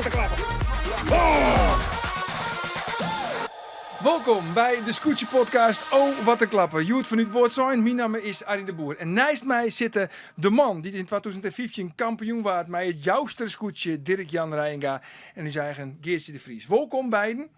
wat in klapper. Oh! Welkom by de Skûtsjepodcast Oh Wat een Klapper. Hjoed fanút Wâldsein. Myn namme is Arjen de Boer. En neist my sitte de man dy't yn 2015 kampioen waard mei it Jouster skûtsje Dirk Jan Reijenga en ús eigen Geartsje de Vries. Wolkom beiden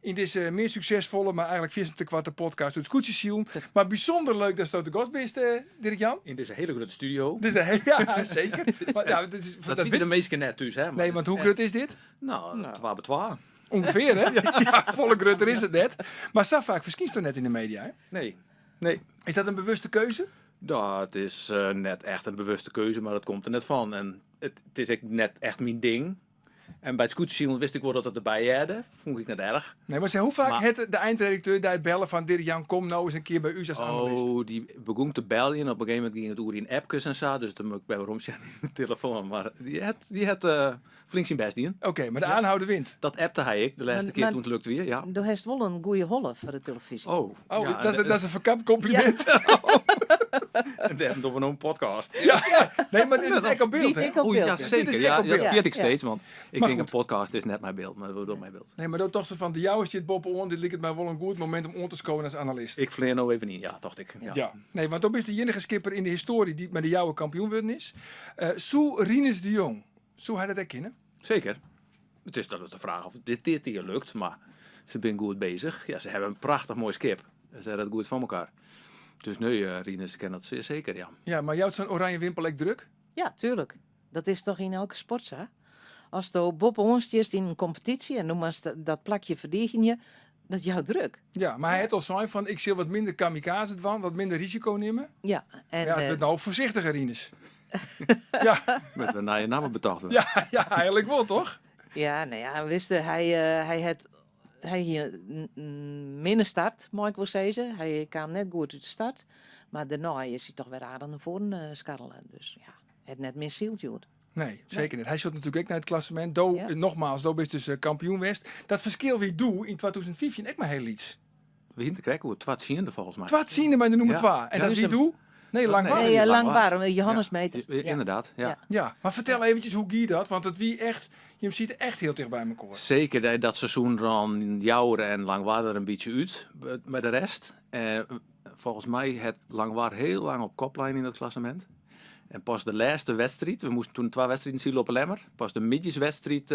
yn dizze mear suksesfolle, mar eigenlik fierstente koarte podcast oer it skûtsjesilen. Mar bysûnder leuk datsto te gast bist, Dirk Jan. Yn dizze hiele grutte studio. Dizze, ja, seker. Mar, ja, dit is, Dat witte de minsken net thús, hè? Nee, want hoe grut is dit? No, twa by twa. Ûngefear, hè? Ja, folle grutter is it net. Mar sa faak ferskynsto net yn de media, hè? Nee, nee. Is dat in bewuste keuze? Dat is net echt in bewuste keuze, mar dat komt der net fan. En it is ek net echt myn ding. En by it skûtsjesilen wist ik wol dat it derby hearde. Fûn ik net erch. Nee, mar hoe faak Mar hat de eindredakteur dy belle fan Dirk Jan, kom no ris in kear by ús as analist? Oh, dy begûn te beljen. Op in gegeven momint gyng it oer yn appkes en sa, dus dan moat ik wer werom sjen yn de telefoan. Mar dy hat flink syn bêst dien. Oké, mar de aanhouder wint. Dat appte hy ek de lêste kear toen it lukt wie, ja. Do hast wol in goeie holle foar de telefyzje. Oh, Oh, ja, dat is in ferkapt kompliment. Ja. En dêrom dogge we no in podcast. Ja, nee, mar dit is ek op byld, Dit hè? ek op Oei, ja, byld, ja. seker. Dit is Ja, ek op dat byld. ferjit ik Ja. steeds, want ik Mar tink in goed. podcast is net mei byld, mar it wurdt wol mei byld. Nee, mar do tochtst fan de jouwer stiet boppe-oan, dit liket my wol in goed momint om oan te skowen as analist. Ik flean no even yn, ja, tocht ik. Ja. Ja. Nee, want do bist de iennige skipper yn de histoarje dy't mei de jouwer kampioen wurden is. Soe Rinus de Jong, soe hy dat ek kinne? Seker. It is dat is de fraach oft dit dit jier lukt, mar se binne goed bezich. Ja, se hawwe in prachtich moai skip. Se hawwe dat goed foar elkoar. Dus nee, Rinus kin dat sear seker, ja. Ja, mar jout sa'n oranje wimpel ek druk? Ja, tuerlik. Dat is toch yn elke sport sa? Asto boppe-oan stiest yn in kompetysje en do moatst dat plakje ferdigenje, dat jout druk. Ja, mar hy hat al sein fan ik sil wat minder kamikaze dwaan, wat minder risiko nimme. Ja, en, Ja, it wurdt no foarsichtiger, Rinus. Ja. Moat wer nije namme betocht wurde. Ja, ja, eigenlik wol, toch? Ja, no ja, witst, hy, hy hat, hy hie in minne start, mei ik wol sizze. Hy kaam net goed út de start, mar dêrnei is hy toch wer aardich nei foaren skarrele. Dus ja, hy hat net min syld hjoed. Nee, seker net. Hy sjocht natuerlik ek nei it klassemint. Do, Ja. nogmaals, do bist dus kampioen west. Dat ferskil wie doe yn 2015 ek mar hiel lyts. We hiene it der krekt oer, twa tsiende folgens my. Twa tsiende mei de nûmer Ja. twa. En Ja. dat wie doe? Nee, Dat- Langwar. nee, Nee, Langwar. Langwar, Johannes Ja. Meter. Ja, inderdaad, ja. Ja. Ja, mar fertel eventsjes hoe gie dat? Want it wie echt, jim sieten echt hiel ticht by mekoar. Seker, dat seizoen ran Joure en Langwar der in bytsje út mei de rest. En folgens my hat Langwar hiel lang op kop lein yn dat klassemint. En pas de lêste wedstriid, we moasten toen twa wedstriden sile op 'e Lemmer, pas de middeiswedstriid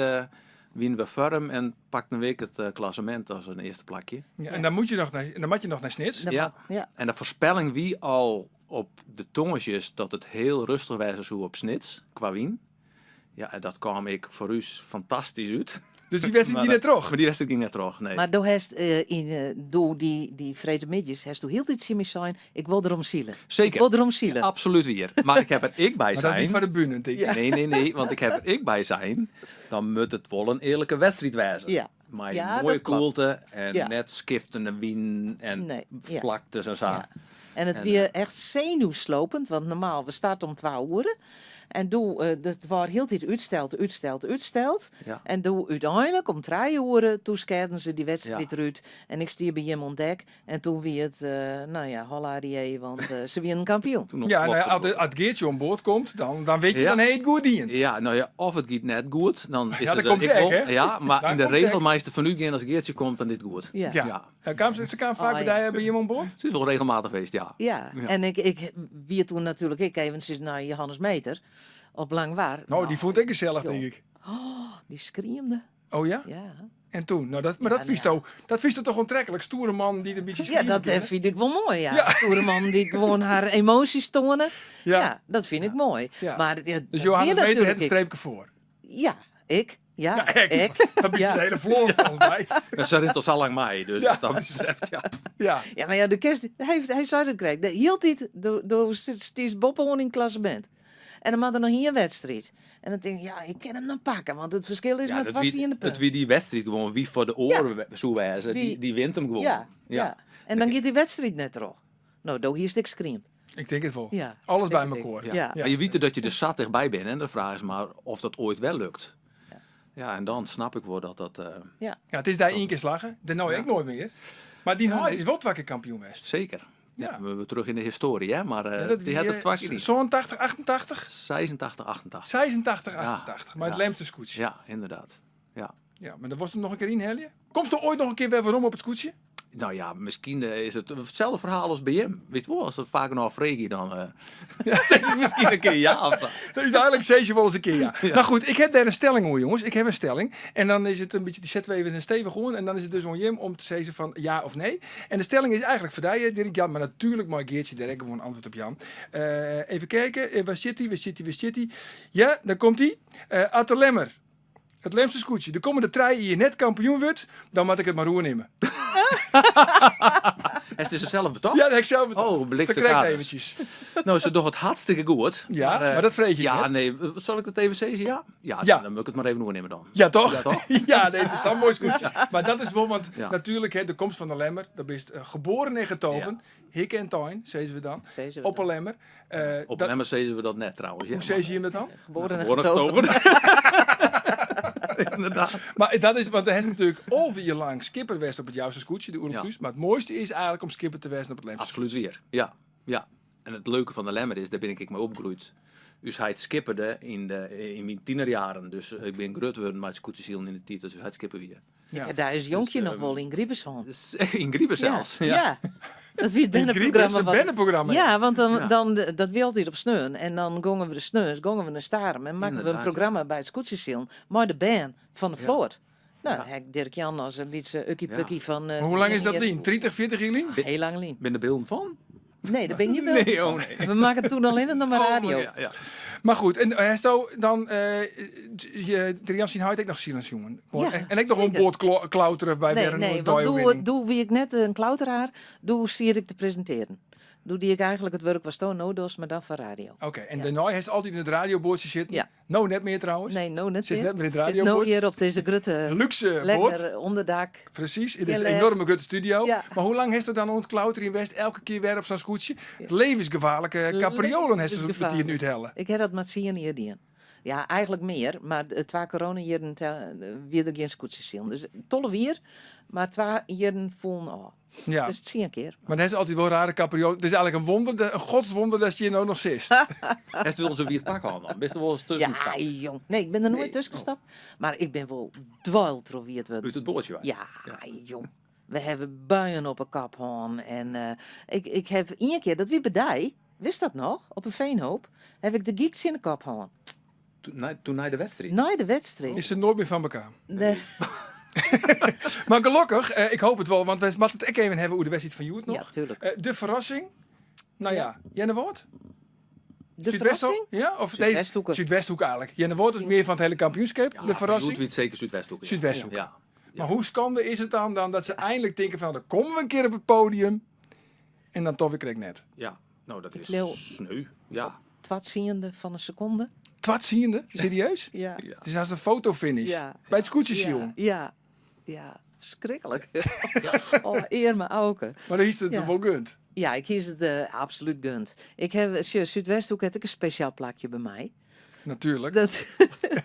wienen we foar him en pakten we ek it klassemint as in earste plakje. Ja, en dan moet je noch nei, dan moat je noch nei Snits. Dan Ja. moat, ja. En de foarspelling wie al op de tongersdeis dat it hiel rêstich wêze soe op Snits, kwa wyn. Ja, en dat kaam ek foar ús fantastysk út. Dus dy wedstriid gie net troch? Mar dy wedstriid gie net troch, nee. Mar do hast yn doe dy, dy freedtemiddeis, hast do hieltyd tsjin my sein, ik wol derom sile. Seker. Ik wol derom sile. Absolút wier. Mar ik ha der ek by Mar dat wie sein. foar de bühne, tink ik. Nee, nee, nee, want ik ha der ek by sein, dan moat it wol in earlike wedstriid wêze. Ja. Mei Ja, moaie dat klopt. koelte en Ja. net skiftende wyn en Nee, ja. flaktes en sa. Ja. En it En, wie echt senuwslopend, want normaal we starten om twa oere. En doe, dat waard hieltyd útsteld, útsteld, útsteld. Ja. En doe úteinlik om trije oere, toen skearden se dy wedstriid Ja. derút. En ik stie by jim oan dek en toen wie it, nou ja, holla die, want se wienen kampioen. Toen Ja, nou ja, ontplofte het as Geertje oan board komt, dan wit je, Ja. dan ha je it goed dien. Ja, nou ja, of it giet net goed, dan is Ja, dan it komt ek se ek, wol. hè? Ja, mar Dan yn de komt se regel ek. meist derfan útgean as Geertje komt, dan is it goed. Ja. Ja. Ja. Ja, kaam se, se kaam faak Oh, by ja. dy, by jim oan board? Se is wol regelmatich west, ja. Ja, Ja. en ik wie toen natuerlik ek eventsjes nei Johannes Meter op Langwar. Nou, dy fûn it ek gesellich, tink ik. Oh, dy skriemde. Oh ja? Ja. En toen? Nou, dat, mar Ja, dat fynst nou ja. do, dat fynst do toch oantreklik? Stoere mannen dy't in bytsje Ja, skrieme dat kinne? fyn ik wol moai, ja. Ja. Stoere mannen dy't gewoan har emoasjes toane. Ja. Ja, dat fyn ik moai. Ja. Mar, ja, Dus dat Johannes wie Meter hat natuerlik in ek- streepke foar. Ja, ik. Ja, Ja, ek. ik. Dat bytsje Ja. de hiele float folgens my. Ja, se rint al sa lang mei, dus Ja. wat dat betreft, ja. Ja. Ja, mar ja, de kerst, hy, hy sei dat krekt. De hieltyd, do, do stiest boppe-oan yn it klassemint. En dan moat der noch ien wedstriid. En dan tink ik, ja, ik kin him noch pakke, want it ferskil is Ja, mar dat twa wie, tsiende it punt. wie dy wedstriid gewoan, wie foar de oare soe wêze, Die dy wint him gewoan. Ja, Ja. ja. En dan giet dy wedstriid net troch. No, do hiest ek skriemd. Ik tink it wol. Ja, Alles tink by it ek. mekoar. Ja. Ja. Mar je witte dat je der sa tichtby binne en de fraach is mar oft dat oait wer lukt. Ja. Ja, en dan snap ik wol dat dat, Ja. Ja, it is dêr ien kear slagge, dêrnei Ja. ek noait mear. Mar dyn Ja, heit nee. is wol twa kear kampioen west. Seker. Ja. Ja, we terug yn de histoarje, hè? Mar Ja, dat dy wie, hat it twa kear dien. 87, 88? 86, 88. 86, Ja. 88, mei it Ja. Lemster skûtsje. Ja, ynderdaad. Ja. Ja, mar dan wolst him noch in kear ynhelje? Komst do oait noch in kear wer werom op it skûtsje? No ja, miskien is it itselde ferhaal as by jim. Witst wol, as it faak genôch freegje, dan sizze se miskien in kear ja of sa. Uteinlik sizze se wolris in kear ja. Ja. No goed, ik ha dêr in stelling oer, jonges. Ik ha in stelling. En dan is it in bytsje, dy sette we even stevich oan. En dan is it dus oan jim om te sizzen fan ja of nee. En de stelling is eigentlik foar dy, Dirk Jan, mar natuerlik mei Geartsje dêr ek gewoan antwurd op jaan. Even kijken, waar sit dy, waar sit dy, waar sit dy? Ja, daar komt dy. As de Lemmer it Lemster skûtsje de kommende trije jier net kampioen wurdt, dan moat ik it mar oernimme. Hast dizze sels betocht? Ja, dat ha ik sels betocht. Oh, bliksem Sa krekt kaders. eventjes. No, se dogge it hartstikke goed. Ja, Maar, mar dat freegje ik ja, net. nee, sil ik dat even sizze? Ja? Ja, Ja. dan moat ik it mar even oernimme dan. Ja, toch? Ja, toch? Ja, nee, it is sa'n moai skûtsje. Mar dat is wol, want Ja. natuerlik, hè, de komst fan de Lemmer, dan bist geboren en getogen. Hikke en tein, sizze we dan. Sizze we Op 'e dan. Lemmer. Op 'e Lemmer sizze we dat net trouwens. Hoe sizze jim dat dan? Geboren en Geboren en getogen. getogen. Inderdaad. Mar dat is, want do hast natuerlik 11 jier lang skipper west op it Jouster skûtsje, de Oerol Ja. Thús. Mar it moaiste is eigentlik om skipper te wêzen op it Lemster Absoluut wier. Ja, ja. En it leuke fan de Lemmer is, dêr bin ik ek mei opgroeid. Us heit skipperde yn, de, yn myn tienerjaren, dus ik bin grut wurden mei it skûtsjesilen yn de tiid dat ús heit skipper wie. Ja. Ja, dêr is jonkje Dus, noch wol yn Gribus hân. Yn Gribus sels. Ja. ja. Dat wie it berneprogramma. It berneprogramma. Ja, want dan, dan, dat wie altyd op sneon. En dan gongen we de sneons gongen we nei Starum en makken we in programma by it skûtsjesilen mei de bern fan de float. No, dan ha ik Dirk Jan as in lytse ukkie pukkie fan. Mar hoe lang is dat lyn? 30, 40 jier lyn? Heel lang lyn. Binne der bylden fan? Nee, dêr binne gjin bylden Nee, oh nee. We makken toen allinnich noch mar Oh, radio. ja, ja. Mar goed, en hasto dan Dirk Jan syn heit ek noch silen sjoen? Ja, en ek noch oan seker. board klautere by Nee, wer in nee, want doe, dei-oerwinning? doe wie ik net in klauteraar, doe siet ik te presintearjen. Doe die ik eigentlik it wurk watsto no dochst, mar dan foar radio. Oké, en dêrnei hast altyd yn it radioboatsje sitten? Ja. No net mear trouwens? Nee, no net Sitst mear. net mear yn it Sit no radioboat? hjir op dizze grutte, Luxe boat. lekker ûnderdak. Presys, yn Gjin dizze lêst. enorme grutte studio. Ja. Mar hoe lang hast do dan oan it klauterjen west, elke kear wer op sa'n skûtsje? It levensgefaarlike kapriolen hast der bytiden úthelle. Ik ha dat mar tsien jier dien. Ja, eigentlik mear, mar de twa coronajierren wie der gjin skûtsjesilen. Dus 12 jier, mar twa jierren foelen ôf. Ja. Dus tsien kear. Mar dat is altyd wol rare kapriolen. It is eigentlik in wonder, in godswonder dat je hjir no noch sitst. Hast wolris in wiet pak hân dan? Bist der wolris tusken Ja, stapt? jong. Nee, ik bin der noait Nee. tusken stapt. Mar ik bin wol dweil troch wiet wurden. Ut it boatsje wei? Ja, jong. We hawwe buien op 'e kop hân. En ik, ik haw ien kear, dat wie by dy, wist dat noch? Op 'e Veenhoop, haw ik de gyk tsjin de kop hân. Toen nei de wedstriid? Nei de wedstriid. Is der noait mear fan bekaam. Nee. Mar gelokkich, ik hoop it wol, want wy moatte it ek even hawwe oer de wedstriid fan hjoed noch. Ja, tuerlik. De ferrassing, no ja, Earnewâld? De Súdwesthoek? ferrassing? Ja, of nee, Súdwesthoeke. Súdwesthoek eigentlik. Earnewâld is mear fan it hiele kampioenskip, Ja, de ferrassing. Hjoed wie it seker Súdwesthoeke. Ja. Súdwesthoeke. Ja. Mar hoe skande is it dan, dan dat se einlik tinke fan, dan komme we in kear op it podium en dan toch wer krekt net. Ja, no dat is leau- sneu. Ja. Twatsiende fan in sekonde. Twatsiende? Serieus? Ja. Ja. Dus dat is in fotofinish. Ja. By it skûtsjesilen. Ja. Ja. Skriklik. Oh, earme Auke. Mar dan hiest it Ja. wol gund. Ja, ik hie it eh, absolút gund. Ik haw, sjoch, Súdwesthoek hat ek in spesjaal plakje by my. Natuerlik. Dat,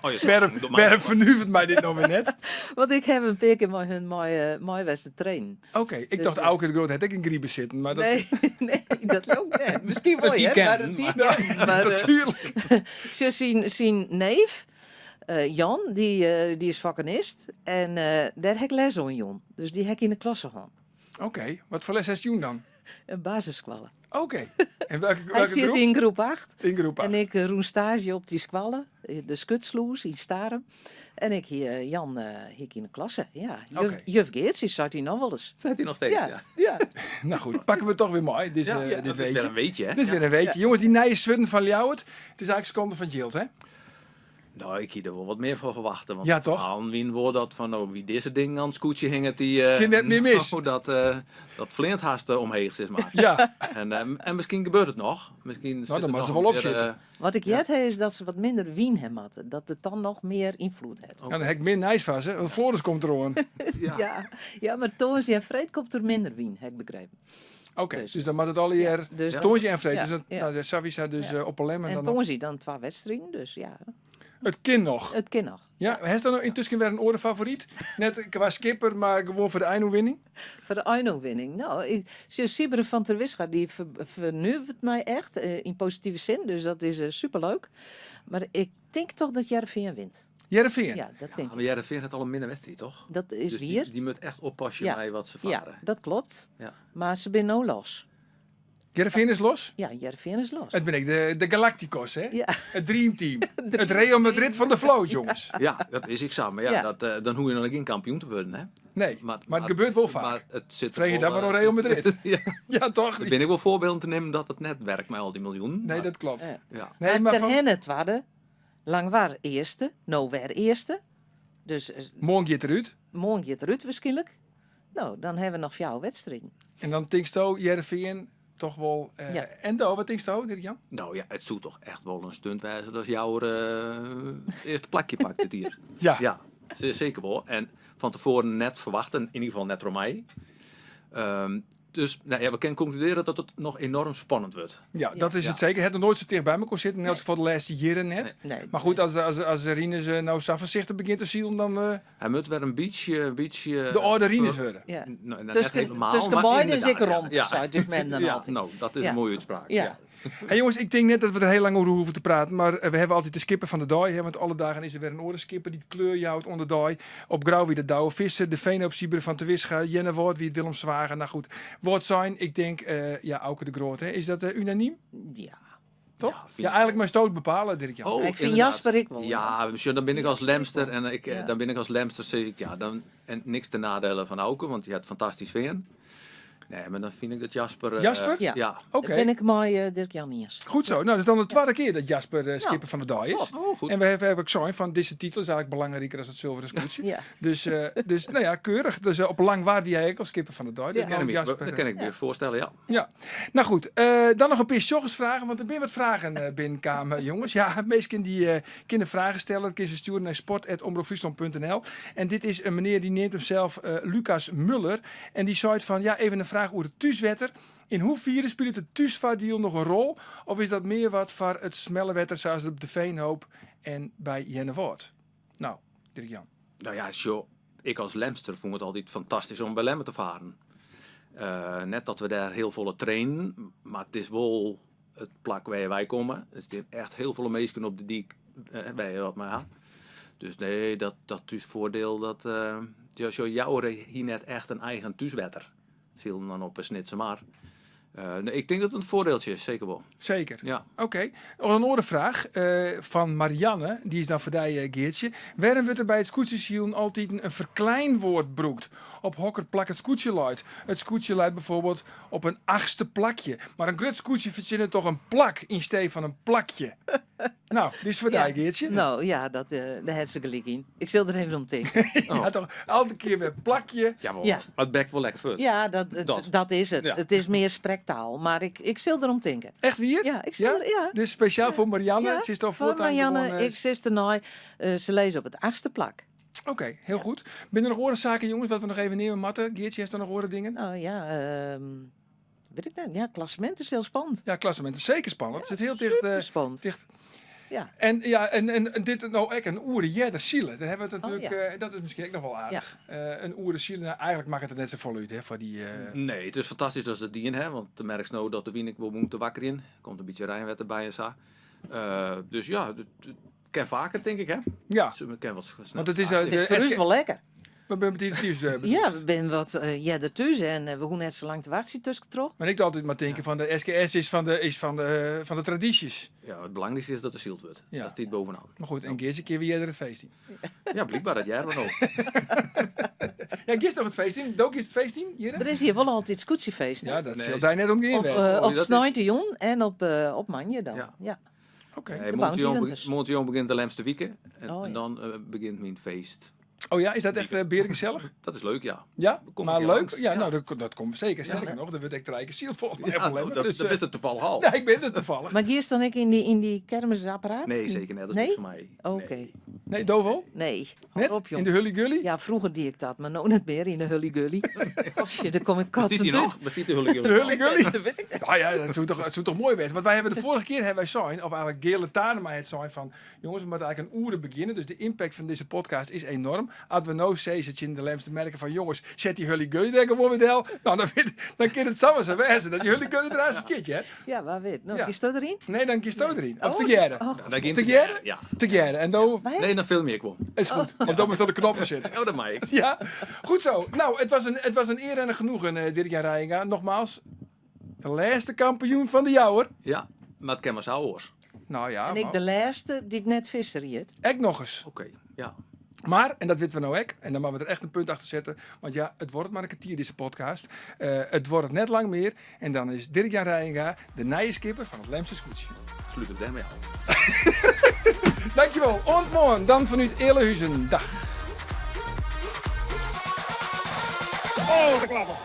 Oh, je Wêrom, doe maar. wêrom fernuveret my dit no wer net? want ik haw in pear kear mei hun mei, eh, mei west te trainen. Oké, ik Dus, tocht eh, Auke de Groot hat ek yn Griepen sitten, mar dat... Nee, nee, dat leau ik net. Miskien wol, Het hear, mar weekend, dat maar- die maar, eh, Natuerlik. Sjoch, syn, syn neef, eh, Jan, dy, eh, dy is fakkenist. En eh, dêr ha ik les oan jûn. Dus dy ha ik yn de klasse hân. Oké, wat foar les hast jûn dan? In basisskoalle. Oké. En welke, Hy welke sit groep? yn groep 8. Yn groep 8. En ik rûn staazje op dy skoalle, de Skutslûs yn Starum. En ik hie eh, Jan eh, hie ik yn de klasse. Ja, juf, Oké. juf Geerts, dy seit hy noch wolris. Seit hy noch steeds, Ja, ja. ja. Nou goed, pakke we toch wer mei, dizze, Ja, dit dat is weetje. wer in weetje, hè? Dit is wer in weetje. Jonges, dy nije swurden fan Ljouwert, it is eigentlik skande fan it jild, hè? No, ik hie der wol wat mear fan ferwachte. Want Ja, toch? Aan wien wol dat fan, no, wie dizze dingen oan it skûtsje hinget, dy... eh, Kin net mear mis. Nou, dat, eh, dat fleant hast eh, omheech, sis mar. Ja. En, eh, en miskien gebeurt it noch. Miskien Nou, sit dan der moat noch se wol in op kear, sitte. eh, Wat ik heard ha is dat se wat minder wyn ha moatte. Dat it dan noch mear ynfloed hat. Nou, dan ha ik min nijs foar se, want Floris komt deroan. ja. Ja, ja, mar tongersdei en freed komt der minder wyn, ha ik begrepen. Oké, Dus. dus dan moat it allegear Ja, dus tongersdei en freed. Ja, Dus dat, ja. nou, de Savisaar dus Ja. eh, op 'e Lemmer. En Dan nog. tongersdei dan twa wedstriden, dus ja, It kin noch. it kin noch. Ja, hast dan yntusken wer in oare favoryt? Net kwa skipper, mar gewoan foar de einoerwinning? Foar de einoerwinning? No, ik, sjoch, Sybren van Terwisga dy fernuveret my echt, eh, yn positive sin, dus dat is eh, superleuk. Mar ik tink toch dat Hearrenfean wint. Hearrenfean. Ja, dat tink Maar ik. Hearrenfean hat al in minne wedstriid, toch? Dat is Dus wier. dy moat echt oppassen Ja. mei wat se Ja, faren. dat klopt. Ja. Mar se binne no los. Hearrenfean is los. Ja, Hearrenfean is los. It binne ek de, de Galacticos, hè? Ja. Het Dream Team. Het Real Madrid van de float, jongens. Ja, dat is ik zo. Maar ja, Ja. Dat, dan hoef je nog geen kampioen te worden, hè? Nee, maar, het gebeurt wel vaak. Maar het zit er Vreeg je wel, dat maar aan Real Madrid. ja. Ja, toch? Er ben ik wel voorbeelden te nemen dat het net werkt met al die miljoenen. Nee, maar- dat klopt. Ja. Ja. Nee, maar Ter van, hen het waren Langwar eerste, no weer eerste. Dus morgen gaat eruit. morgen gaat eruit waarschijnlijk. Nou, dan hebben we nog jouw wedstrijden. En dan denkst je, Hearrenfean, toch wel... Ja. En Do, wat denkst je, Dirk-Jan? Nou ja, het zou toch echt wel een stunt wijzen dat jouw het eerste plakje pakt dit hier. Ja. Ja, zeker wel. En van tevoren net verwachten, in ieder geval net door mij. Dus nou ja, we kunnen concluderen dat het nog enorm spannend wordt. Ja, dat is Ja. het zeker. Het nog nooit zo dicht bij me kon zitten. In elk geval de laatste jaren net. Nee. Maar goed, als Rinus nou zo voorzichtig begint te zien, dan Hij moet weer een beetje... Een beetje de oude Rinus worden. Ja. Nou, nou, net Tussen, helemaal, tussen maar beiden is ik inderdaad, rond, Ja, zei dus men dan ja. altijd. nou, dat is Ja. een mooie uitspraak. Ja. Ja. Hey jongens, ik denk net dat we er heel lang over hoeven te praten. Maar we hebben altijd de skipper van de dag. Hè, want alle dagen is er weer een orenskipper die de kleur jouwt onder de dag. Op Grauw wie de Douwe Visser, de Veenhoop Sieber van Terwisga, Jenne Woord wie het Willem Zwager. Nou goed, Woord zijn, ik denk, ja, Auke de Groot. Hè. Is dat unaniem? Ja. Toch? Ja, vind Ja, ik eigenlijk maar stoot bepalen, Dirk-Jan. Oh, ik vind inderdaad. Jasper ik wel. Ja, misschien dan ben ik als Lemster en ik, Ja. dan ben ik als Lemster zeg ik ja, dan en niks ten nadele van Auke, want die had fantastisch weer. Nee, maar dan vind ik dat Jasper. Jasper? Ja. Ja. Oké, Dat ben ik mooi Dirk-Jan Niers. goed zo. Nou, dat is dan de tweede keer dat Jasper skipper van de dag is. Oh, goed. En we hebben ook zo'n van deze titel is eigenlijk belangrijker dan het zilveren scootje. Ja. Dus, dus nou ja, keurig. Dus op lang waar die hij ook als skipper van de dag. Dus Dat kan nou, ik, me- Jasper, dat kan ik me voorstellen, ja. Ja, nou goed. Dan nog een paar vragen, want er zijn wat vragen binnenkwamen, jongens. Ja, meesten die kunnen vragen stellen. Dat kunnen ze sturen naar sport@omroepfriesland.nl. En dit is een meneer die neemt hemzelf Lucas Muller. En die zei van, ja, even een vraag over het thuiswetter. In hoeverre speelt het thuisvaardiel nog een rol? Of is dat meer wat voor het smelle wetter zoals het op de Veenhoop en bij Jennewoord? Nou, Dirk-Jan. Nou ja, sjo, ik als Lemster vond het altijd fantastisch om bij Lemmer te varen. Net dat we daar heel volle trainen, maar het is wel het plak waar wij komen. Er zitten echt heel veel mensen op de dik waar je wat mee gaat. Dus nee, dat thuisvoordeel, dat, ja, zo jouw hier net echt een eigen thuiswetter. Ziel dan op een snitse maar. Nee, ik denk dat het een voordeeltje is, zeker wel. Zeker. Ja. Oké, nog een andere vraag van Marianne, die is dan voor die Geertje. Waarom wordt er bij het scootjesielen altijd een verkleinwoord broekt? Op hokker plak het scootje luidt. Het scootje luidt bijvoorbeeld op een 8e plakje. Maar een grut scootje verzint toch een plak in steed van een plakje. Nou, dit is voor Ja. die Geertje. Nou ja, daar heeft ze gelijk in. Ik zal er even om denken. Ja, toch altijd een keer weer plakje. Jawel, Ja. maar het bekt wel lekker voort. Ja, Dat. dat is het. Ja. Het is meer spreektaal, maar ik zal erom denken. Echt weer? Ja, ik zal Ja? er, ja. Dus speciaal voor Marianne. Ja, ze is toch voor voortaan Marianne, gewoon, ik zit ernaar. Ze lezen op het 8e plak. Oké, heel goed. Binnen nog orenzaken, jongens, wat we nog even nemen, Matte. Geertje heeft er nog oren dingen? Nou ja, weet ik niet. Ja, klassement is heel spannend. Ja, klassement is zeker spannend. Het zit heel dicht, Superspannend. dicht. Ja. En ja, en dit nou ook een oere jedder zielen. Daar hebben we het Oh, natuurlijk, ja. dat is misschien ook nog wel aardig. Een oere zielen, nou, eigenlijk maakt het er net zo vol uit, hè, voor die, Nee, het is fantastisch dat ze die in hebben, want de merk nou dat de wien ik wel moet wakker in. Komt een beetje Rijnwet erbij en zo. Dus ja, het kan vaker, denk ik, hè? Ja. Ze kan wat sneller Want het is, vaker. de Het is voor SK ons wel lekker. We zijn met die thuis, bedoeld. Ja, we zijn wat ja, thuis en we hoeven net zo lang te wachten tussen terug. Maar ik dacht altijd maar denken van de SKS is van de tradities. Ja, het belangrijkste is dat er zield wordt. Ja. Dat staat bovenaan. Maar goed, en keer een keer wie jij er het feest in. Ja, blijkbaar dat jij er nog. Ja, gisteren nog het feest in. Dook is het feest in, hier, hè? Er is hier wel altijd scootjefeest, hè? Ja, dat Nee. zal daar net om Op, wezen. Oh, op dat is- Snointion en op Manje dan. Ja. Ja. Oké. Nee, De Montion Bounty Hunters. Montion begint de Lemster Wieken. En, Oh, ja. en dan begint mijn feest. Oh ja, is dat echt berengezellig? Dat is leuk, ja. Ja, Kom maar ik leuk. langs. Ja, Ja. nou, dat komt zeker. Sterker nog, dan wordt ik de ziel volgens mij Ja, even nou, lemmen. dat, Dus, dat is het toevallig al. Nee, ik ben het toevallig. Maar hier dan ik in die kermisapparaat? Nee, zeker net. Dat is Nee? niks voor mij. Oké. Nee. Nee, Dovel? Nee. Hou Net? op, jong. In de hully-gully? Ja, vroeger deed ik dat, maar nou niet meer in de hully-gully. Gosje, daar kom ik Bestiet kotsend die uit. nog? Bestiet de hully-gully De hully-gully? Dat weet ik niet. Nou ja, dat zou toch, het zou toch mooi wezen. Want wij hebben de vorige keer hebben wij zijn, of eigenlijk Gele Tanema het zijn van, jongens, we moeten eigenlijk een oeren beginnen. Dus de impact van deze podcast is enorm. As we no sizze tsjin de Lemster merke fan jonges, set dy Hully Gully der gewoan wer del. No, dan, wit, dan kin it samar sa wêze dat dy Hully Gully der aanst stiet, hear. Ja, wa wit. No, Ja. giest deryn? Nee, dan giest deryn. Of Oh, tegearre. oh. Dan gean Tegearre? Ja. Tegearre. En dan Nee, dan film ik wol. is goed. Want dan moest op de knoppen zitten. Oh, dat mag ik. Ja, goed zo. Nou, het was een eer en een genoegen, Dirk-Jan Reijenga. Nogmaals, de laatste kampioen van de Jouwer. Ja, maar het kan maar zo oors. Nou ja, En ik maar- de laatste die het net visser hiet. Ek nog eens. Oké, ja. Maar, en dat weten we nou ook, en dan mogen we er echt een punt achter zetten. Want ja, het wordt maar een kwartier deze podcast. Het wordt net lang meer. En dan is Dirk-Jan Reijenga de nieuwe skipper van het Lemster Scootje. Sluit het daarmee af. Dankjewel. Ontmoen. Dan vanuit Elahuizen. Dag. Oh, wat een klapper.